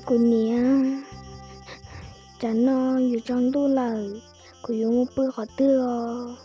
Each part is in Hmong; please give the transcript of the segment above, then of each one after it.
Kuv niam, tsam no yuav tsaus ntuj lawm, kuv yuav mus pw qhov twg os?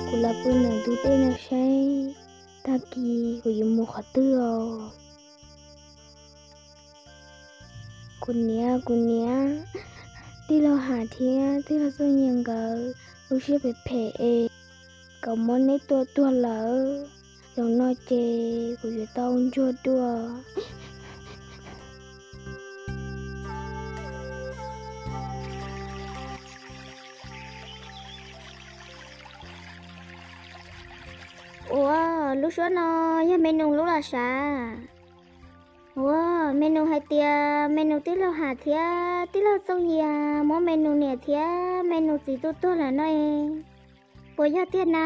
Kuv los pw ntawm ntug dej no seb tag kis kuv yuav mus qhov twg os. Kuv niam, kuv niam, tij laug Ham thiab tij laug Txooj Yias nkawd lub siab phem phem es kom muab neb tua tuag lawm. Zaum no ces kuv yuav tau ntsuag dua. Ua, lub suab no yog Me Nus lub los sav? Ua, Me Nus hais tias Me Nus tij laug Ham thiab tij laug Txooj Yias muab Me Nus niam thiab Me Nus txiv tua tuag lawm no es, puas yog tiag na?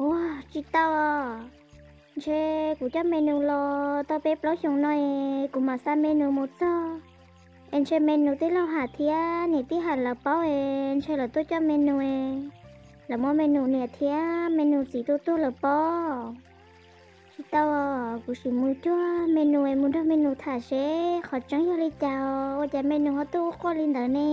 Ua, tsis tau. Ntshe kuv coj Me Nus los tau peb plaub xyoos no es kuv mam xa Me Nus mus txog, es ntshe Me Nus tij laug Ham thiab niam tij Ham lawv paub es ntshe lawv tuaj coj Me Nus es lawv muab Me Nus niam thiab Me Nus txiv tua tuag lawm pob. Tsis tau, kuv sim mus cuag Me Nus es mus nrog Me Nus tham seb qhov tseeb yog li cas os, ua cas Me Nus ho tuaj ua quaj li ntawd ne?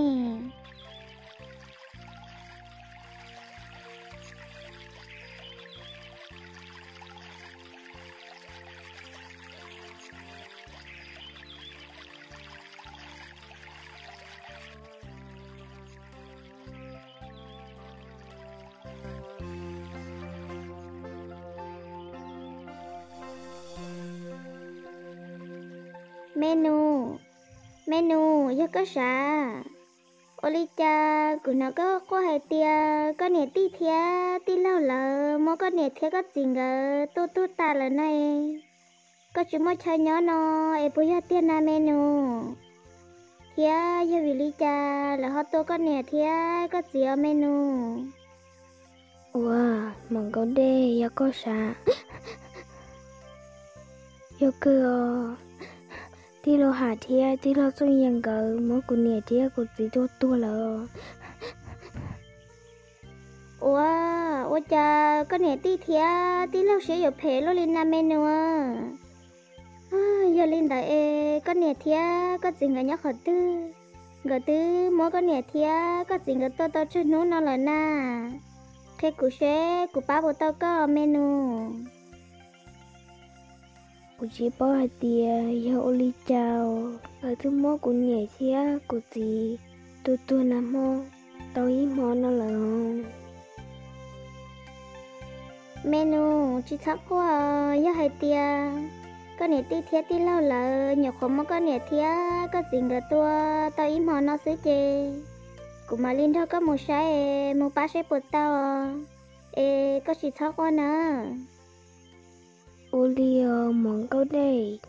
Me Nus, Me Nus, yog koj sav? Ua li cas kuv hnov koj quaj hais tias koj niam tij thiab tij laug lawv muab koj niam thiab koj txiv nkawd tua tuag tas lawm no es, koj tsis muaj chaw nyob no es puas yog tiag na Me Nus? Thiab yog vim li cas lawv ho tua koj niam thiab koj txiv os Me Nus? Ua, Mom Nkauj Dej, yog koj sav? Yog kawg os, tij laug Ham thiab tij laug Txooj Yias nkawd muab kuv niam thiab kuv txiv tua tuag lawm. Ua, ua cas koj niam tij thiab tij laug siab yuav phem luaj li na Me Nus? Yog li ntawd es koj niam thiab koj txiv nkawd nyob qhov twg? Nkawd twb muab koj niam thiab koj txiv nkawd tua tau tsawg hnub no lawm na? Qhia kuv seb kuv pab puas tau koj Me Nus. Kuv tsis paub hais tias yog ua li cas lawv twb muab kuv niam thiab kuv txiv tua tuag nag hmo tau ib hmo no lawm. Me Nus, tsis txhob quaj, yog hais tias koj niam tij thiab tij laug lawv nyuam qhuav muab koj niam thiab koj txiv nkawd tua tau ib hmo no xwb ces kuv mam li nrog koj mus saib, mus pab saib puas tau, es koj tsis txhob quaj na. Ua li os Mom Nkauj Dej.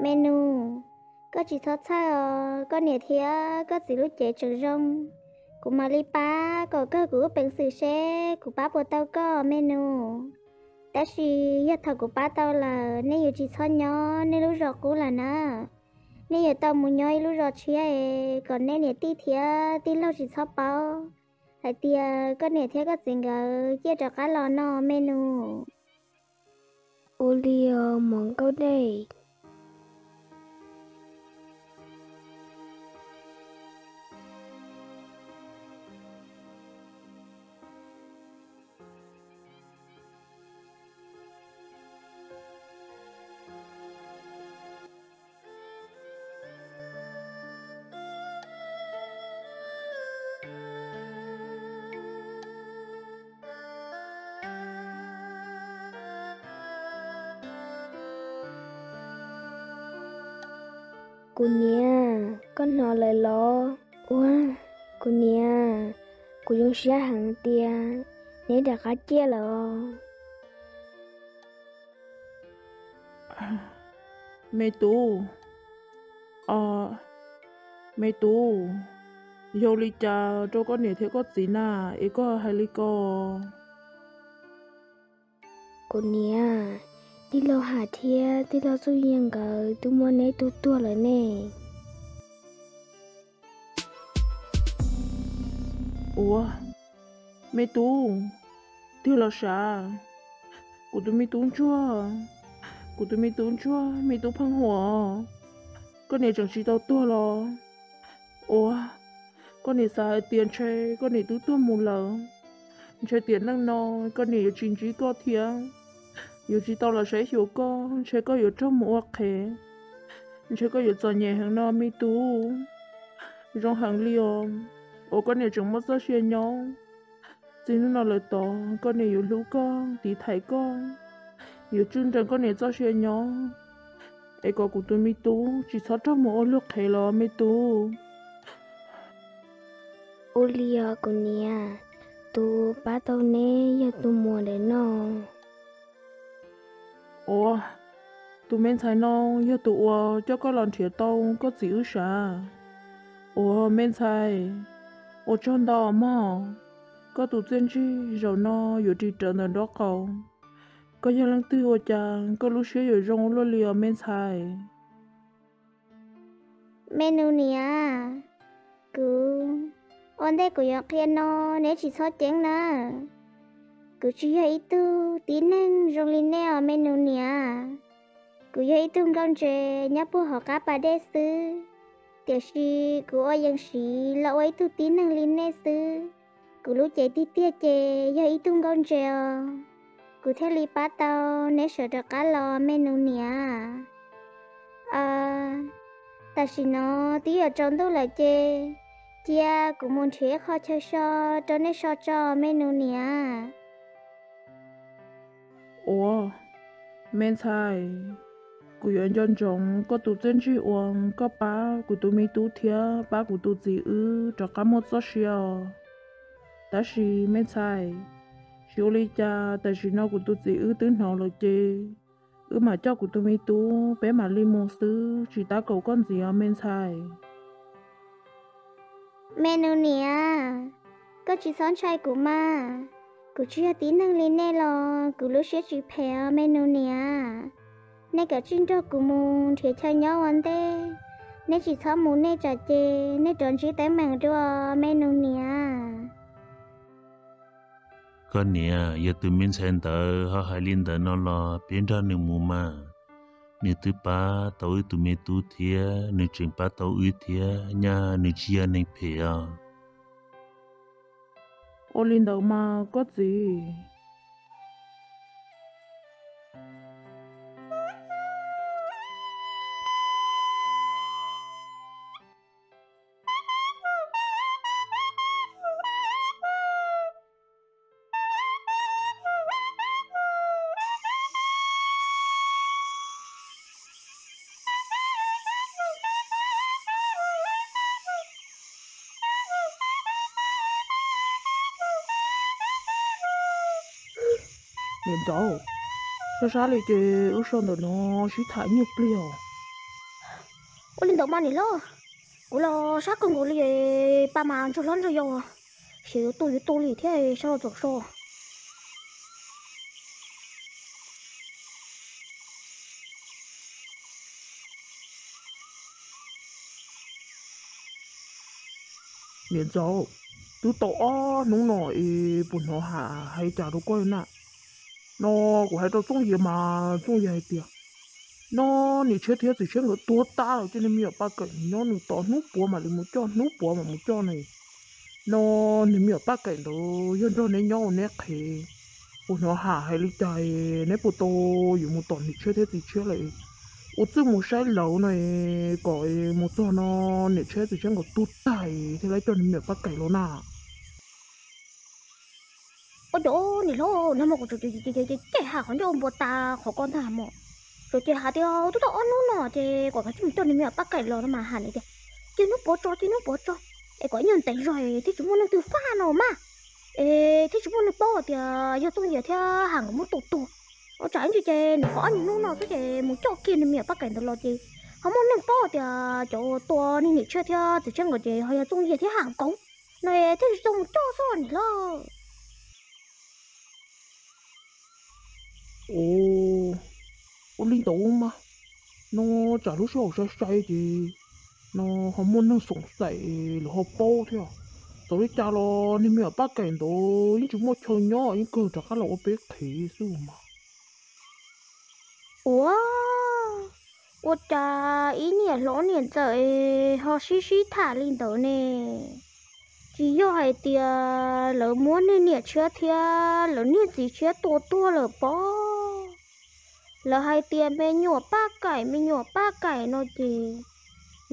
Me Nus, koj tsis txhob txhawj os, koj niam thiab koj txiv lub cev tseem zoo, kuv mam li pab kom kawg kuv lub peev xwm seb kuv pab puas tau koj Me Nus. Tab sis yog thaum kuv pab tau lawm nej yuav tsis txhob nyob nej lub zos qub lawm na. Nej yuav tau mus nyob ib lub zos tshiab es kom nej niam tij thiab tij laug tsis txhob paub hais tias koj niam thiab koj txiv nkawd ciaj rov qab los no Me Nus. Ua li os Mom Nkauj Dej. Kuv niam, koj hnov lawm los? Ua, kuv niam, kuv zoo siab heev tias neb rov qab ciaj lawm os. Me tub, o, me tub, yog li cas rau koj niam thiab koj txiv na, es koj hais li ko? Kuv niam, tij laug Ham thiab tij laug Txuj Yias nkawd twb muab neb tua tuag lawm ne. Ua, me tub, twg los sav? Kuv tus me tub ntsuag, kuv tus me tub ntsuag, me tub Pheej Huam, koj niam tseem tsis tau tuag los? Ua, koj niam xav hais tias ntshe koj niam twb tuag mus lawm, ntshe tiam neej no koj niam yuav tsis ntsib koj thiab, yuav tsis tau los saib xyuas koj, ntshe koj yuav raug mus ua qhev, ntshe koj yuav txom nyem heev no me tub. Zoo heev li os, uas koj niam tseem muaj txoj sia nyob. Txij hnub no lawm tod koj niam yuav hlub koj, tiv thaiv koj, yuav tswj nrees koj niam txoj sia nyob, es kom kuv tus me tub tsis txhob raug mus ua luag qhev los me tub. Ua li os kuv niam, tus pab tau neb yog tus muam ntawm no. Ua, tus me ntxhais no yog tus uas coj koj los nrhiav tau koj txiv wb sav. Ua me ntxhais, ua tsaug ntau mog, koj tus txiaj ntsig zaum no yuav ris rawv ntawm nraub qaum. Koj yog leej twg ua cas koj lub siab yuav zoo ua luaj li os me ntxhais? Me nus niam, kuv, ua ntej kuv yuav qhia no, neb tsis txhob ceeb na. Kuv tsis yog ib tug tib neeg zoo li nej os me nus niam. Kuv yog ib tug nkauj ntses nyob puag hauv qab pas dej xwb, tiam sis kuv ua yees siv los ua ib tug tib neeg li nej xwb. Kuv lub cev tiag tiag ces yog ib tug nkauj ntses os, kuv thiaj li pab tau neb sawv rov qab los me nus niam. Tam sim no twb yuav tsaus ntuj lawm ces cia kuv mus nrhiav ib qho chaw so rau nej so tso me nus niam. Ua, me ntxhais, kuv yuav nco ntsoov koj tus txiaj ntsig uas koj pab kuv tus me tub thiab pab kuv tus txiv wb rov qab muaj txoj sia os. Tab sis me ntxhais, tsis ua li cas, tam sim no kuv tus txiv wb twb hnov lawm ces wb mam coj kuv tus me tub peb mam li mus xwb, tsis tab kaum koj ntxiv os me ntxhais. Me nus niam, koj tsis txhob ntshai kuv mas. Kuv tsis yog tib neeg li nej los kuv lub siab tsis phem os me nus niam. Nej kav tsij nrog kuv mus nrhiav chaw nyob ua ntej. Nej tsis txhob mus nej tsam ces nej rov ntsib teeb meem dua me nus niam. Koj niam, yog tus me ntxhais ntawd ho hais li ntawd no los peb nrog nws mus mas. Nws twb pab tau wb tus me tub thiab nws tseem pab tau wb thiab, nyaj nws tsis yog neeg phem os. Ua li ntawd mas koj txiv. Niam ntxawm, sab sab li ces wb so ntawm no sib tham nyuag pliag os. Ua li ntawd mas niam hlob, kuv los sab kawg nkaus li, paj mas ntsuag hlob ntsuag yau, xyov yuav tu yuav tu li thiab, sab los txaus so. Niam ntxawm, twb tau ob hnub no es puas hnov Ham hais cas rau koj na? No kuv hais rau Txooj Yias mas Txooj Yias hais tias no niam tshiab thiab txiv tshiab nkawd tuag tag lawm, coj niag me nyuam Paj Kaim nyob nws tos hnub puav mam li mus coj, hnub puav mam mus coj ne. No niag me nyuam Paj Kaim ntawd yog nrog neb nyob ua neb qhev, puas hnov Ham hais li cas, neb puas tau yuav mus tom niam tshiab thiab txiv tshiab lawm? Ua txuj mus saib lawv no, kom mus txog no niam tshiab txiv tshiab nkawd tuag tag thiab lawv coj niag me nyuam Paj Kaim los na. Ua cov niam hlob, nag hmo kuv tseem cem Ham qhov ncauj npua tas qhov ko ntag mog. Ces hais tias twb tau ob hnub no ces kom kav tsij mus coj niag me nyuam Paj Kaim los no mas hais nws tias cia hnub puav tso, cia hnub puav tso, es kom ib nyuag ntev zog thiaj tsis muaj neeg twg faj no mas, es thiaj tsis muaj neeg paub tias yog Txooj Yias thiab Ham nkawd muab tua tuag. Ua tsam ib ntsis ces nws qhov ob nyuag hnub no xwb ces mus coj kiag niag me nyuam Paj Kaim ntawd los ces ho muaj neeg paub tias cov tua niag niam tshiab thiab txiv tshiab nkawd ces ho yog Txooj Yias thiab Ham nkawd no es thiaj tsis tau mus coj xwb niam hlob. Ua, ua li ntawd mas, no tsam lub sij hawm sai sai ces no ho muaj neeg xoom xaim lawv ho paub thiab. Txawm li cas los niag me nyuam Paj Kaim ntawd yeej tsis muaj chaw nyob, yeej kawg rov qab los ua peb qhev xwb mas. Ua, ua cas ib niam hlob niam ntxawm ho sib sib tham li ntawd ne? Tsis yog hais tias lawv muab niag niam tshiab thiab lawv niag txiv tshiab tua tuag lawm pob? Lawv hais tias me nyuam Paj Kaim, me nyuam Paj Kaim no ces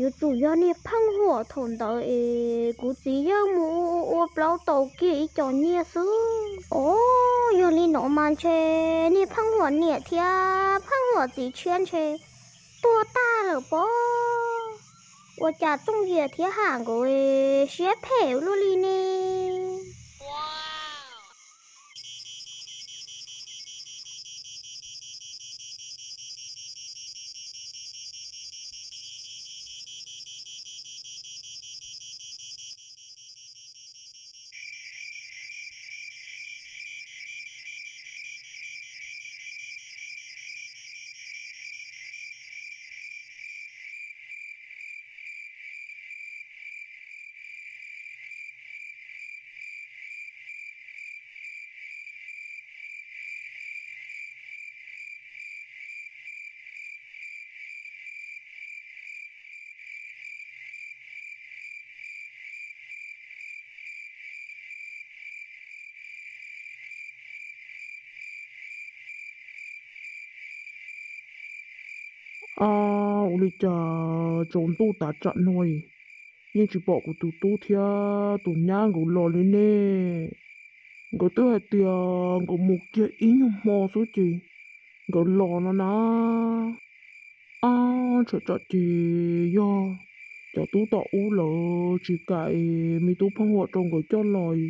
yuav tsum yog niag pheej huam thaum ntawd es kuv txiv yawg mus ua ua plaub tau kiag ib co nyiaj xwb. Os, yog li no mas ntshe niag pheej huam niam thiab pheej huam txiv tshiab ntshe tuag tag lawm pob. Ua cas Txooj Yias thiab Ham nkawd siab phem ua luaj li ne? Ua li cas tsaus ntuj tas tsam no yeej tsis pom kuv tus tub thiab tus nyab nkawd los li ne? Nkawd twb hais tias nkawd mus kiag ib nyuag hmo xwb ces nkawd los no na. Ab, tsam tsam ces yog cov tub tom ub lawv tsis kam es me tub pheej huam rau nkawd coj los,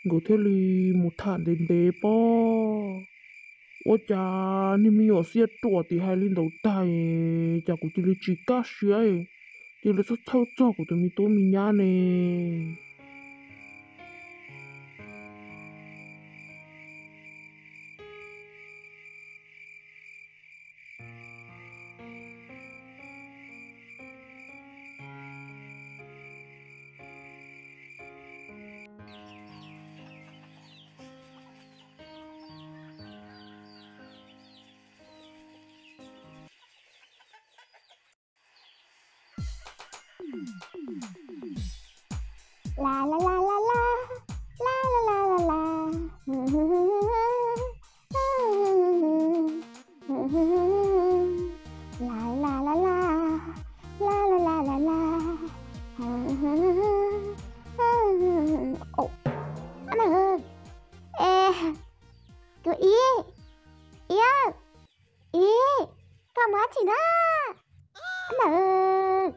nkawd thiaj li mus tham ntev ntev pob. Ua cas niag me nyuam xiab ruam tim hais li ntawd tag, cas kuv cia li tsis kaj siab, cia li txhawj txhawj txog kuv tus me tub me nyab ne. Kuv Iab, Iab, Iab, koj mus dab tsi na? Ab ntawd,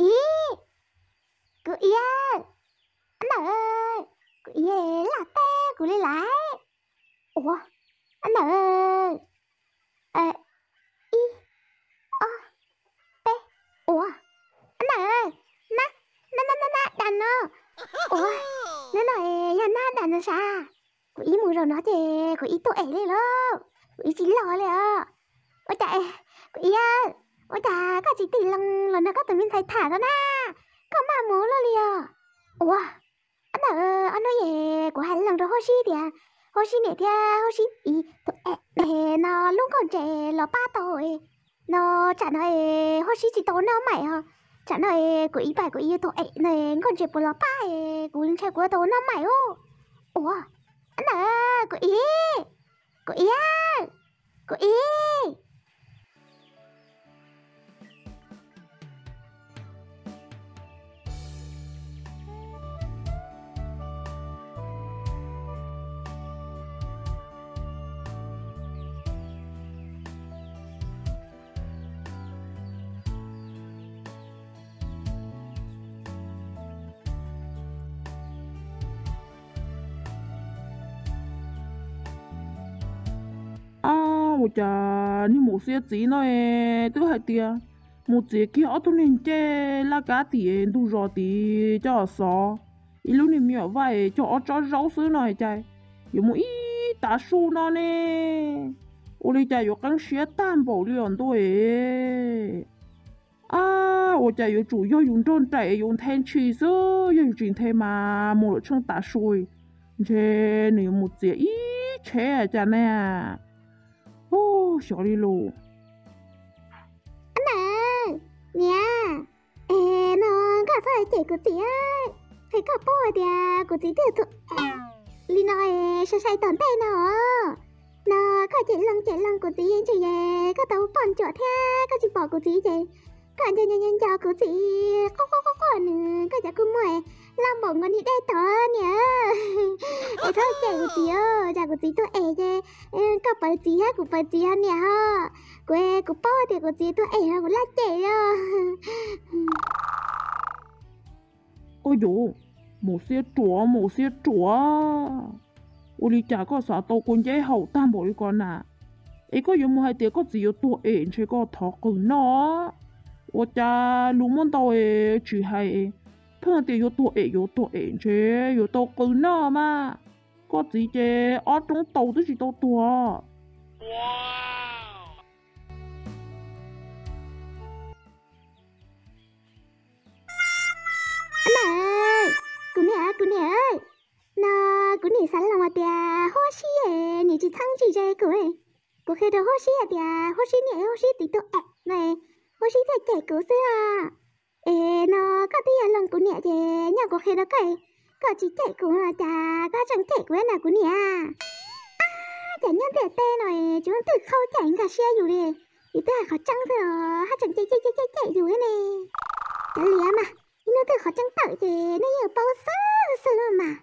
Iab, kuv Iab, ab ntawd, kuv Iab, laj teb kuv li lawm. Ua, ab ntawd, ib, ob, peb, ua, ab ntawd, nab, nab, nab, nab, nab dam no. Ua, nab no yog nab dam no sav. Kuv Iab mus zaum no ces kuv Iab tuaj ev li lauj, kuv Iab tsis los li os. Ua cas, kuv Iab, ua cas koj tsis tig loo los nrog koj tus me ntxhais tham no na? Koj maj mus luaj li os. Ua, ab ntawd, ob hnub es kuv hais loo rau Huab Sib tias Huab Sib niam thiab Huab Sib txiv tus ev no lub nkauj ntses los pab tau no, tsam no es Huab Sib tsis tau noj maim os. Tsam no es kuv Iab pab kuv Iab tus ev no nkauj ntses puas los pab, kuv ntshai kuv tau noj maim os. Ua, ab ntawd, kuv Iab, kuv Iab, kuv Iab. Ua cas niag mus xiab txiv no twb hais tias mus txiav kiag ob tug niag ncej laj kab tim ntug zos tid coj xov, ib lub niag me nyuam vaj cog ob tsob zaub xwb no cas yuav mus ib tav su no ne. Ua li cas yuav qeeb siab tag npaum li os ntuj es. Ab, ua cas yuav tsum yog yus nrog nraim yus nthe ntshis xwb, yog yus tsis nthe mas mus lawm tsheej tav su ntshe nws yuav mus txiav ib tsheb cas ne. Ub, xyov li lus. Ab na, niam, es no koj txhob cem kuv txiv, es koj paub hais tias kuv txiv twb tus li no sai sai tom ntej no. No koj cem loo cem loo kuv txiv ntsis es koj tau poj ntsuam thiab koj tsis pom kuv txiv ces koj nco nco nco kuv txiv quaj quaj quaj quaj nws, koj cov kua muag loj npaum nkaus niag dej tod niam. Es txhob cem kuv txiv, cas kuv txiv tuag es ces koj pawv txiv thiab kuv pawv txiv ho niam ho. Kuv, kuv paub tias kuv txiv tuag es ho kuv laj cem os. Koj yuav mus xiab ruam mus xiab ruam, ua li cas koj xav tau kua nceb haum tag npaum li ko na? Es koj yuav mus hais tias koj txiv yuav tuag es ntshe koj thov qws noj. Ua cas lus muaj ntau es tsis hais, pheej tias yuav tuag es yuav tuag es ntshe yuav tau qws noj mas. Koj txiv ces ob roob taus twb tsis tau tuag. Ab na, kuv niam, kuv niam, no kuv niam xav los tias huab sib niam tsis txheeb tsis ze kuv. Kuv qhia rau huab sib hais tias huab sib niam huab sib txiv tuag es no, huab sib thiaj cem kuv xwb. Es no koj twb yog loog kuv niam ces nyob kuv qhia rau koj, koj tsis cem kuv no cas koj tseem cem kuv na kuv niam? Ab, cas nyob ntiaj teb no tsis muaj twj khaub cem nkag siab yus li. Yus twb hais qhov tseeb xwb los haj tseem cem cem cem cem yus thiab ne. Cov liam mas, ib hnub twg qhov tseeb tawm ces nej yeej paub xwb xwb mas.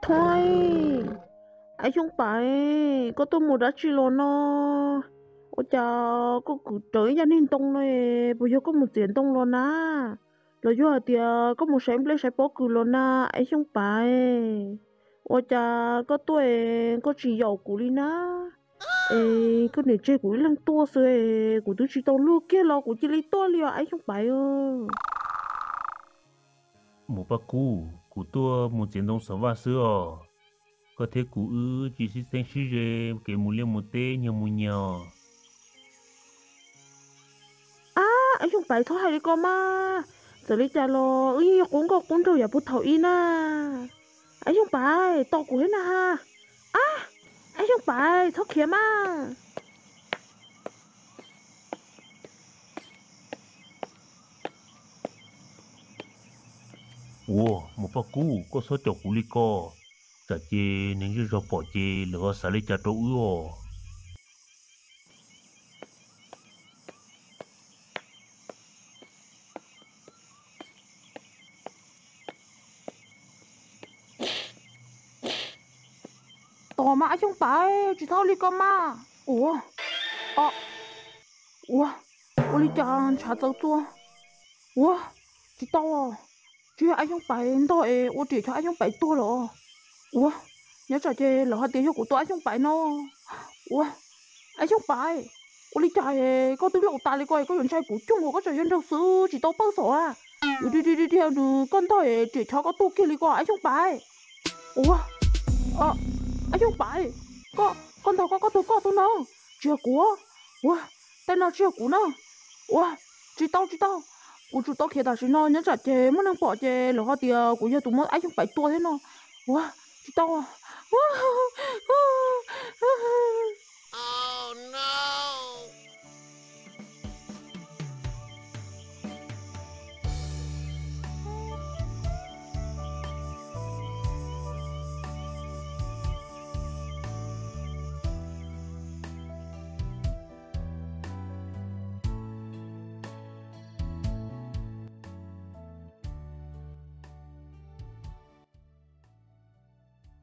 Thob, Aib Xyooj Paiv, koj tuaj mus dab tsi los no? Ua cas koj kwv rawv ib yam niag ntoo no, puas yog koj mus txiav ntoo los na? Los yog hais tias koj mus saib nplej saib pob kws los na, Aib Xyooj Paiv? Ua cas koj tuaj koj tsis yaum kuv li na? Es koj niam tseg kuv ib leeg tuaj xwb, kuv twb tsis tau luag kiag los kuv cia li tuaj li os Aib Xyooj Paiv. Mus Paj Kub, kuv tuaj mus txiav ntoo xov vaj xwb os. Koj thiab kuv wb tsis sib txheeb sib ze, kev mus liaj mus teb nyias mus nyias os. Ab, Aib Xyooj Paiv txhob hais li ko mas, txawm li cas los wb yeej yog qub nkauj qub nraug yav puag thaum ub na. Aib Xyooj Paiv, tos kuv thiab na. Ab, Aib Xyooj Paiv txhob khiav mas. Ua, Mus Paj Kub, koj txhob caum kuv li ko, tsam ces neeg zej zog pom ces lawv ho xav li cas rau wb os. Tos mas Aib Xyooj Paiv, tsis txhob li ko mas. Ua, ua, ua li cas ntshav txawv txua? Ua, tsis tau, tsis yog Aib Xyooj Paiv ntog es ua riam cov Aib Xyooj Paiv tuag los? Ua, nyob tsam ces lawv hais tias yog kuv tua Aib Xyooj Paiv no. Ua, Aib Xyooj Paiv, ua li cas koj twb laus tas li ko koj yuav ntshai kuv coob ua koj tseem yog nraug xwb tsis tau pawj xom a? Yus ri ri ri ri nws koj ntog riam cov koj tuag kiag li ko Aib Xyooj Paiv. Ua, Aib Xyooj Paiv, koj ntog koj koj tuag koj tuag no, tsis yog kuv. Ua, tej no tsis yog kuv na. Ua, tsis tau tsis tau, kuv tsum tau khiav tam sim no nyob tsam ces muaj neeg pom ces lawv ho tias kuv yog tus muab Aib Xyooj Paiv tua thiab no. Ua, tsis tau.